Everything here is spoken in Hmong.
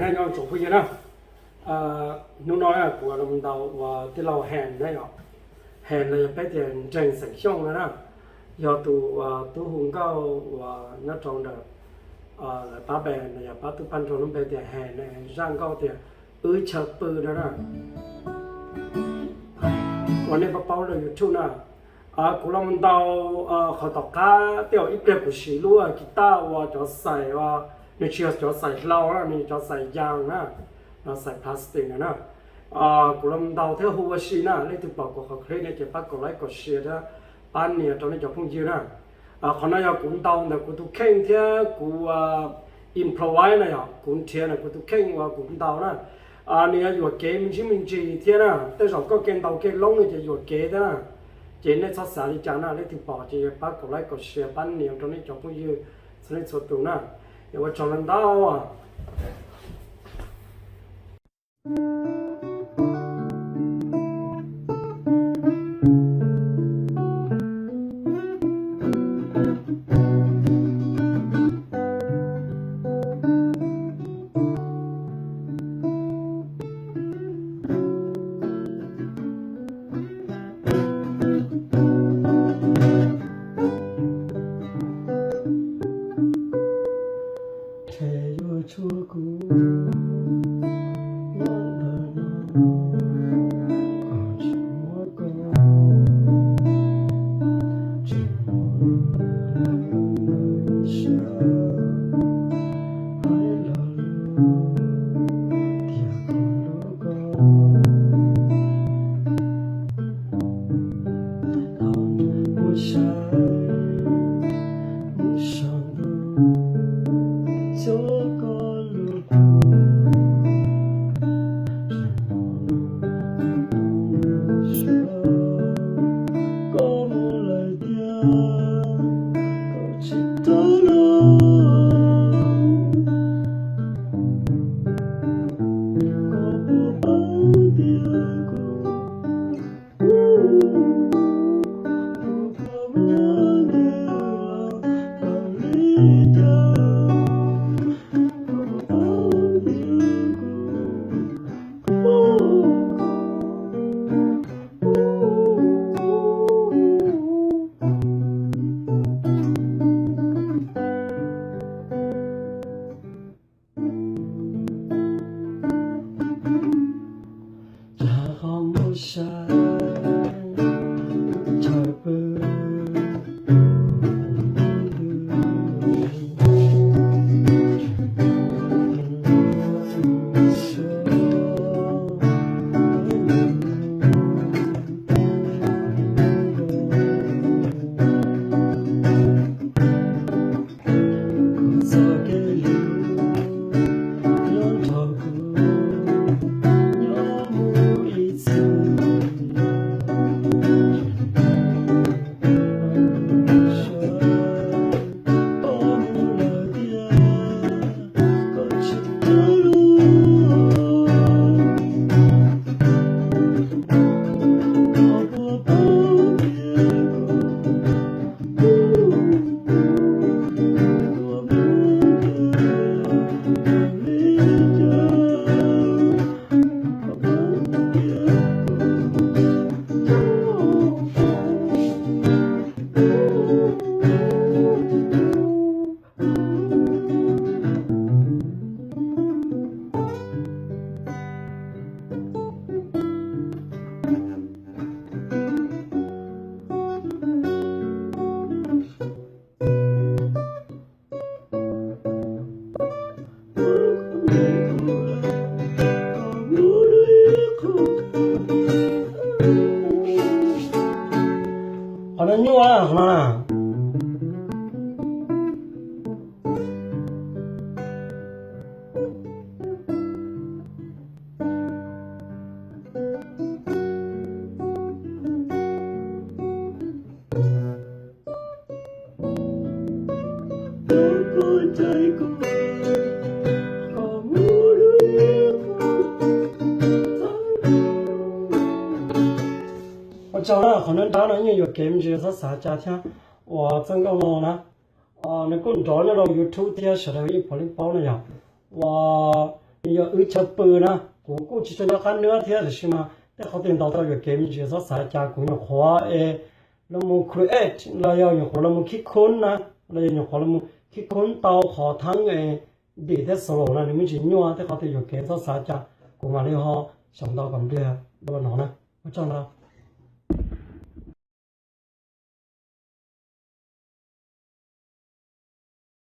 Nyob zoo tsoom phooj ywg na, hnub no kuv los ntaus uas tij laug Hen na yom. Hen los yog peb tias Nreeg xeem Xyooj no na, yog tus tub hu nkauj uas nyob rau ntawm lawv pab band los yog pab tub pab nrog lub npe tias Hen, zaj nkauj tias Wb Chaw Pw no na. Uas nej paub paub rau YouTube na. Kuv los mus ntaus qhov tom qab tej zaum ib pliag kuv siv lub guitar uas cov xais, nws tsis yog cov xais hlau na, nws yog cov xais yas na, xais plastic na. Kuv los mus ntaus thiab hu ua si na, leej twg pom kuv qhov clip no ces pab kom like kom share thiab pab nias rau nej cov phooj ywg na. Qhov no yog kuv ntaus ntawm kuv tus kheej thiab kuv improvise na yom, kuv nrhiav ntawm kuv tus kheej uas kuv ntaus na. Nws yuam kev me ntsis me ntsis thiab na, tej zaum koj kev ntaus kev loob no ces yuam kev thiab na. Ces nej txhob xav li cas na, leej twg pom ces pab kom like kom share pab nias rau nej cov phooj ywg txhua leej txhua tus na. Es ua tsaug ntau ntau. Ces yuav tshuav kuv nyob ntawm no, kom tsis muab koj, tsis muab lub ntshav, hais los lus tias kuv hlub koj. Thaum mus saib mus saum ntuj, cov koj lub kua, koj mus lawm tiag, koj tsis rov los. Koj puas paub tias kuv Cas ho muab saib chaw pw. Txoj kev hlub nyob nrog kuv nyob mus ib txhis. Koj mus lawm tiag, koj tsis rov los. Koj puas paub tias kuv Qhov no nyuaj, qhov no na. Ua tsaug na, qhov nab nrab no yeej yuam kev me ntsis, txhob xav cas thiab. Uas txoj nkauj no na, nws kuj nrov nyob rau YouTube thiab sawv daws yeej puav leej paub na yom. Uas Nws yog wb chaw pw na, kuv kuj tsis tshua nco qab nab thiab, tab sis mas tej qhov twg ntaus tau yuam kev me ntsis txhob xav cas, kuv nyuam qhuav es los mus create los yog nyuam qhuav los mus khib khub na, los yog nyuam qhuav los mus khib khub tau qhov theeb es dim thiab solo na nws me ntsis nyuaj, tej qhov twg yuam kev txhob xav cas, kuv mam li ho xyaum ntau kom npliag dua no na. Ua tsaug ntau.